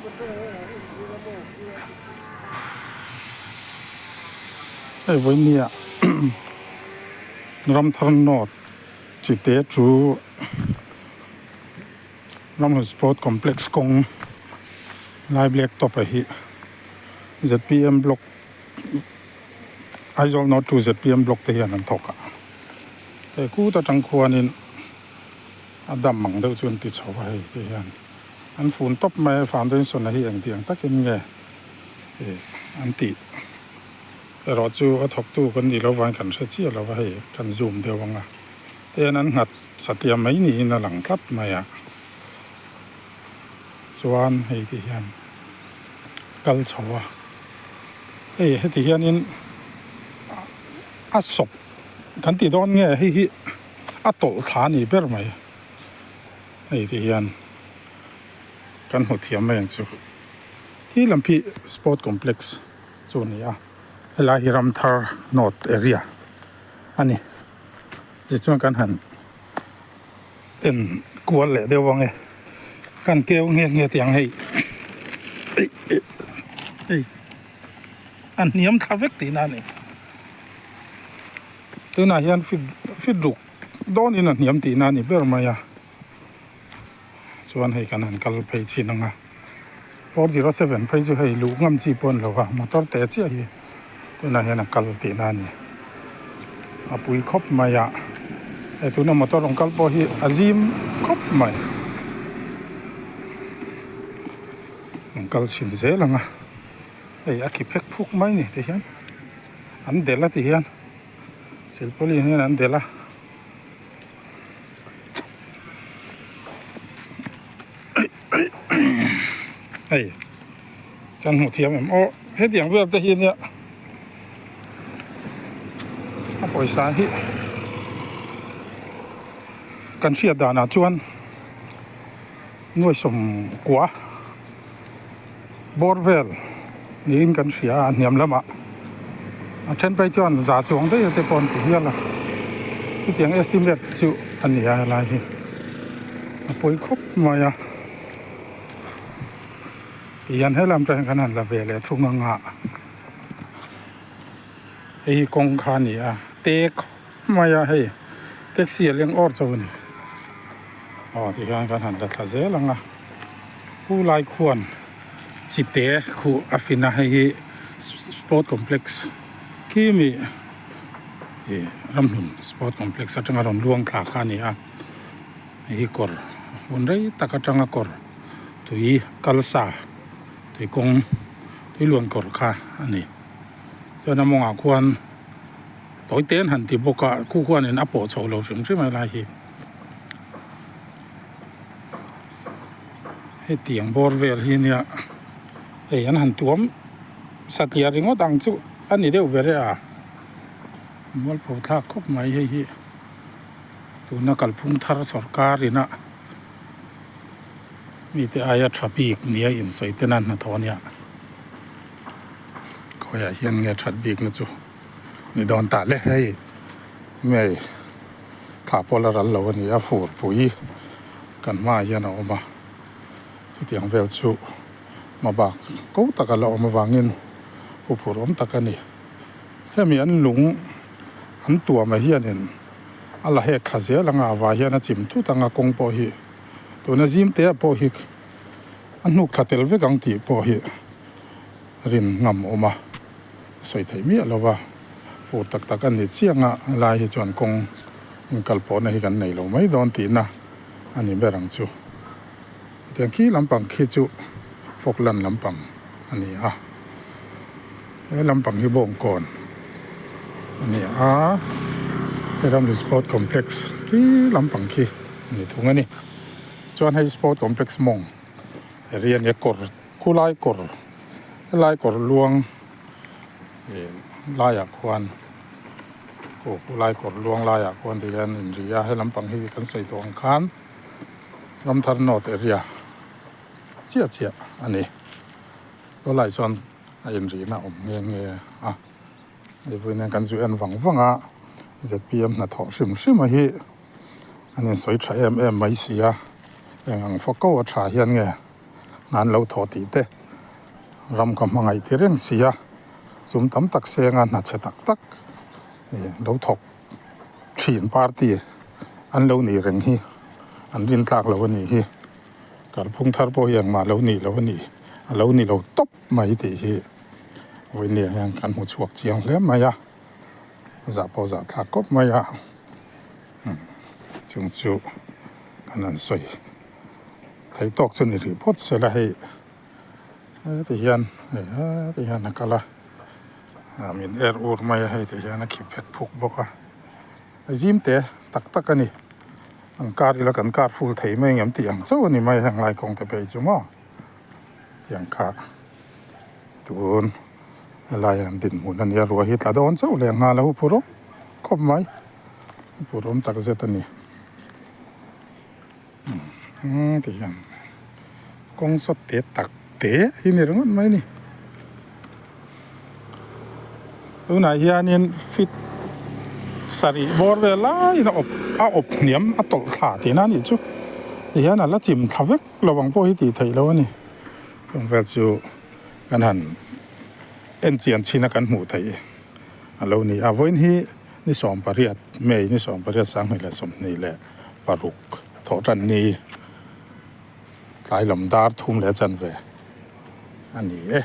Hei vawinia Ramthar North chite chu Ramhlun Sport Complex kawng lai black top a hi zpm block Aizawl North to zpm block te hian an thawk a hei kut atang khuanin a dam ang deuh chu an ti chho a hei ti hian. An fun tawp mai a, foundation a hi engtiang takin nge ih an tih erawh chu a thawktu kan nih loh vangin kan hre chiah lo a, hei kan zoom deuh ang a, tihian an nghat satliah mai niin a lang tlat mai a, chuan hei ti hian kal chho a, hei heti hianin a sawp kan ti dawn nge hei hi a tawlh thla a ni ber mai. Hei ti hian kan hmu thiam mai ang chu. Khi lam khi sport complex chu a ni a, helai hi Ramthar North area a ni. Tichuan kan han en kual leh deuh ang e, kan keu nghe nghe teh ang hei hei a hniam thla vek tihna a ni. Tunah hian fit fit ruk dawnin a hniam tihna a ni ber mai a, chuan hei kan han kal phei chin ang a, 407 phei chu hei luh ngam chi pawh a ni lo va, motor teh chiah hi tunah hian a kal tihna a ni, a pui khawp mai a, hei tuna motor rawn kal pawh hi a zim khawp mai, rawn kal chhin zel ang a, hei a ki phek phuk mai ni ti hian. An delh a ti hian silpaulin hian an delh a hei kan hmuh thiam em aw hetiang vel te hi nia a pawisa hi kan hriat danah chuan nuaisawm kua. Bawr vel niin kan hria a hniam lamah a then phei chuan za chuang daih te pawh an ti hial a chutiang estimate chu a ni a helai hi a pawi khawp mai a tihian helam atang hian kan han la ve leh thung ang a hei hi kawng kha a ni a te khawp mai a hei taxi a leng awr chauh a ni aw tihian kan han la thla zel ang a. Pu lai khuan chite khuh a fin a hei hi sport complex khi mi ih ramhlun sport complex atanga rawn luang thla kha a ni a hei hi kawr hun rei tak atanga kawr tui kal sa tui kawng tui luan kawr kha a ni chuan a mawngah khuan tawi te an han ti bawk a khu khuanin a pawh chho lo hrim hrim a helai hi. Hetiang bawr vel hi nia hei an han tuam satliah ringawt ang chu a ni deuh ber e a mualpho thlak khawp mai hei hi tuna kalphung thar sawrkar ina mite aia tha bik nia insawi te nan hnathawh a nia khawiah hian nge that bik na chu ni dawn ta le hei hmei. Thla pawh la ral lo a ni a, furpui kan hmaah hian a awm a, chutiang vel chu hmabak ko taka la awm avangin huphurh awm tak a ni. Hemi an lung an tuamah hianin a la hek thla zel anga a vai hian a chim thut anga kawng pawh hi tuna zim te ah pawh hi a hnuk thla tel vek ang tih pawh hi rin ngam awm a. sawi theih miah lo va, fur tak tak a ni chiang a, helai hi chuan kawng inkal pawhna hi kan nei lo mai dawn tihna a ni ber ang chu. Hetiang khi lampang khi chu Falkland lampang a ni a, he lampang hi Bawngkawn a ni a, he ramri sport complex khi lampang khi a ni thung a ni. Tichuan hei sport complex mawng area nia kawr Khulai kawr helai kawr luang ih laiah khuan aw khulai kawr luang laiah khuan ti hian in ri a he lampang hi kan sawi tawh ang khan Ramthar North area chiah chiah a ni chulaiah chuan a inrihna a awm nghe nghe a hei vawiin hian kan zu en vang vang a zpm hnathawh hrim hrim a hi an insawi tha em em mai si a eng ang fako a tha hian nge. Hna an lo thawh tih te ram ka hmangaih ti reng si a, sum tam tak senga hna chhe tak tak lo thawk thin party an lo nih reng hi an rin tlak lo a nih hi. Kalphung thar pawh hi engmah lo nih lo a nih a lo ni lo tawp mai tih hi vawinia hian kan hmu chhuak chiang hle mai a, zah pawh zah thlak khawp mai a, chung chu kan han sawi. Thei tawk chu ni rih phawt se la hei heti hian hei heti hian a kal a ah min er ur mai a hei ti hian a khi phet phuk bawk a zim te tak tak a ni an kar ila kan kar ful thei mai ang em tih ang chauh a ni mai a heng lai kawng te phei chu maw tiang kha tun helai an dinhmun a nia ruah hi tla dawn chauh leh nghal a huphurh awm khawp mai huphurh awm tak zet a ni. Umm ti hian kawng sawt te tak te hi ni ringawt mai a ni tunah hianin fit sarih bawr vel laiin a awp a awp hniam a tawlh thla tihna a nih chu tihian a la chim thla vek lo ang pawh hi tih theih loh a ni chung vel chu kan han en chian chhin a kan hmuh theih a lo ni a vawiin hi ni sawmpariat May ni sawmpariat sanghnih leh sawmhnih leh. Paruk thawh tan ni tlai lam dar thum leh chanve a ni e.